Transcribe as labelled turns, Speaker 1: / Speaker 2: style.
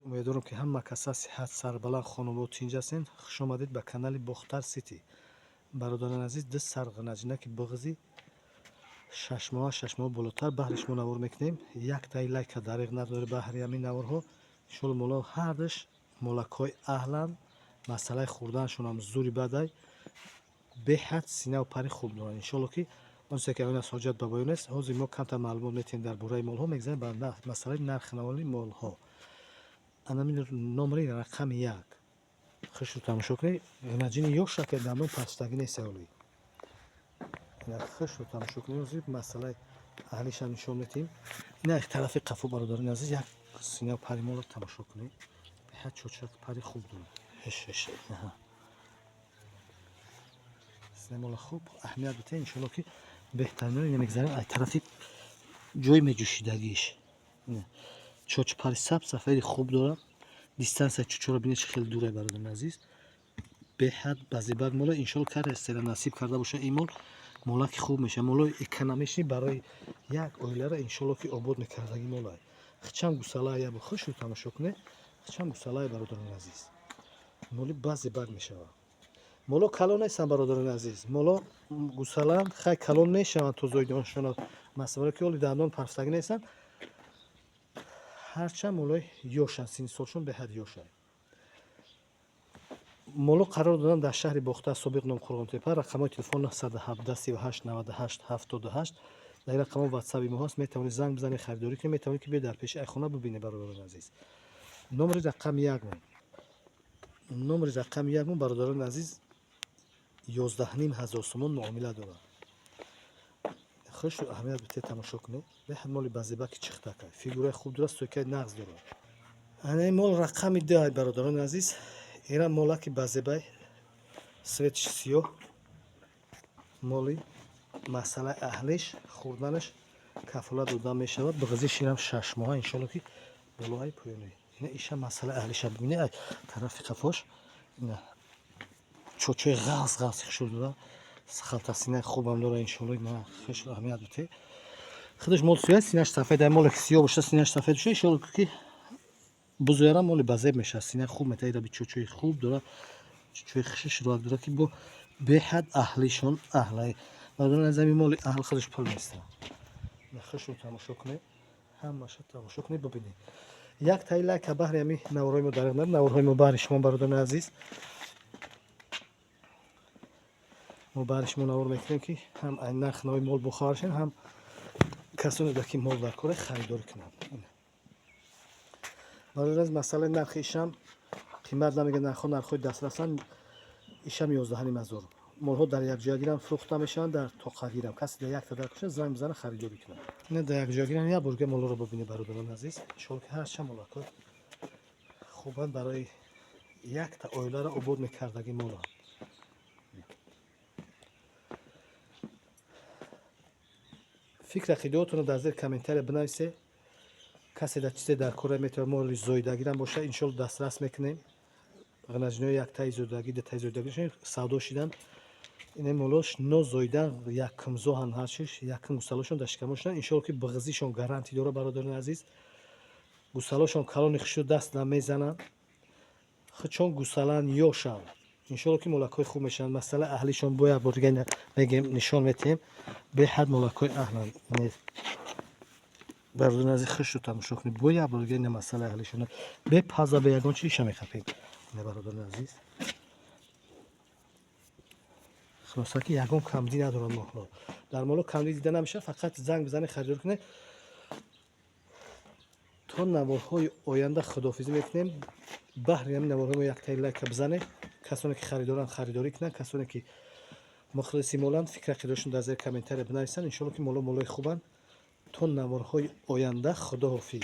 Speaker 1: Умедворам, ки ҳама каса сиҳат, сарбаланд, хонобод, тинҷ ҳастен. Хуш омадед ба канали Бохтар Сити. Бародарони азиз, ду сар ғинаҷинаки буғзи 6 моҳа, 6 моҳ болотар баҳри шумо навор мекунем. Яктаи лайка дариғ надори баҳри ҳамин наворҳо. Иншоалло, моло ҳардуш молакҳои аҳлан, масъалаи хӯрданашонам зури бадай, беҳад синаву пари хуб доранд. Иншоалло, ки он чизе ки аз ҳоҷат ба баён нест. Ҳозир мо камтар маълумот метиҳем дар бораи молҳо, мегзарем ба масъалаи нархи наволи молҳо. Анамин номери рақами як хушрӯ тамошо кунед. Ғинаҷини ёшаке, дандон пастагӣ нест. Оли хушрӯ тамошо кунед. Ҳозир масъалаи аҳлишам нишон метиҳем. Ина тарафи қафо, бародарони азиз, як синав пари молро тамошо кунед. Беҳад чочак пари хуб дорад. Сина мола хуб аҳамият битед. Иншоалло, ки беҳтарин. Ина мегзарем ай тарафи ҷои меҷӯшидагиш. Чоч пари сабз сафеди хуб дорад. Дистанция чучоро бинед, чи хеле дурай, бародарони азиз. Беҳад базебак мола. Иншоалло, кар насиб карда боша, ин мол молаки хуб мешавад, молои экономичный, барои як оилара иншоалло, ки обод мекардаги молай. Хичам гусалаа ябо хушу тамошо кунед. Хичам гусалаа, бародарони азиз, моли базебак мешавад. Моло калон нестанд, бародарони азиз, моло гусалаанд. Хай, калон мешаванд то зоидоншона, масалан, ки оли дандон парфтагӣ нестанд. Ҳарчанд молои ёшанд, синни солшон беҳад ёшанд. Моло қарор доданд дар шаҳри Бохтар, собиқ ном Қурғонтепа. Рақамҳои телефон 917 38 98 78. Дар ин рақамҳо ватсаби мо ҳаст. Метавонед занг бизанед, харидорӣ кунед, метавонед, ки биёед дар пеши айхона бибинед. Бародарони азиз, номери рақами якмон, номери рақами якмон, бародарони азиз, 11,5 ҳазор сомон муомила дорад. Хуш аҳамият битед, тамошо кунед. Беҳад моли базебаки чихтака, фигураи хуб дорад, стойкаи нағз дорад. Ана мол рақами ду, бародарони азиз. Ира молаки базебай, цветш сиёҳ. Моли масъалаи аҳлиш, хӯрданаш кафолат дода мешавад. Бағзи ширам 6 моҳа. Иншолло, ки болоҳаи поёни. Ина иша масъалаи аҳлиша бибинед. Ай тарафи қафош ина чочои ғалс ғалси хушрӯ дора, халтасинаи хубам дора. Иншолло, ина хеш аҳамият бите. Худаш мол сиёҳ, синаш сафед. Ай моле ки сиёҳ боша, синаш сафед боша, иншолло, ки бузояра моли базеб мешавад, синаи хуб метавад. Ира чочои хуб дора, чочои хиши широак дора, ки бо беҳад аҳлишон аҳлай. Бародарони азиз, ҳамин моли аҳл худаш пул неста. Хушро тамошо кунед, ҳамаша тамошо кунед, бибинед. Як таи лайка баҳри ҳамин наворҳои мо дариқ нар. Наворҳои мо баҳри шумо, бародарони азиз. Мо баҳри шумо навор мекунем, ки ҳам ай нарх нави мол бохабар шавем, ҳам касоне ки мол дар коре харидорӣ кунанд. Бародари азиз, масъалаи нархи ишам қимат намегӯяд. Нархҳо нархҳои дастрасанд. Ишам 11,5 ҳазор. Молҳо дар якҷоягирам фурӯхта мешаванд, дар тоқагирам. Касе дар якта дар кушад, занг бизана, харидорӣ кунад. Ина дар якҷоягирам як борга молҳоро бибинед, бародарони азиз. Иншоалло, ки ҳарчанд молакҳо хубанд, барои якта оиларо обод мекардаги моланд. Фикр ақидаотонро дар зери комментария бинависед. Касе дар чизе дар кора, метавонад моли зоидагирам боша, иншоалло, дастрас мекунем. Ғинаҷинои яктаи зоидагӣ, дутаи зоидагӣ савдо шидан. Ин молош нозоидан, якумзоҳан, ҳарчиш якум гусалошон дар шикамошон. Иншоалло, ки бағзишон гарантӣ дора, бародарони азиз. Гусалошон калони хушрӯ, даст намезананд. Чон гусаланд, ёшанд. Иншоалло, ки молакҳои хуб мешаванд. Масъалаи аҳлишон бо як бор дига мегем, нишон метиҳем. Беҳад молакҳои аҳланд, бародарони азиз. Хушрӯ тамошо кунед. Бо як бор дига ина масъалаи аҳлишон, бепаза, бе ягон чи иша мехапем. Ина, бародарони азиз, хулоса, ки ягон камдӣ надорад молҳо. Дар молҳо камдӣ дида намешавад. Фақат занг бизанед, харидорӣ кунед. То наворҳои оянда худоҳофизӣ мекунем. Баҳри ҳамин наворҳои мо яктаи лайка бизанед. Касоне ки харидоранд, харидорӣ кунанд. Касоне ки мухлиси моланд, фикр ақидаошон дар зери комментария бинависанд. Иншоалло, ки моло молои хубанд. То наворҳои оянда худоҳофиз.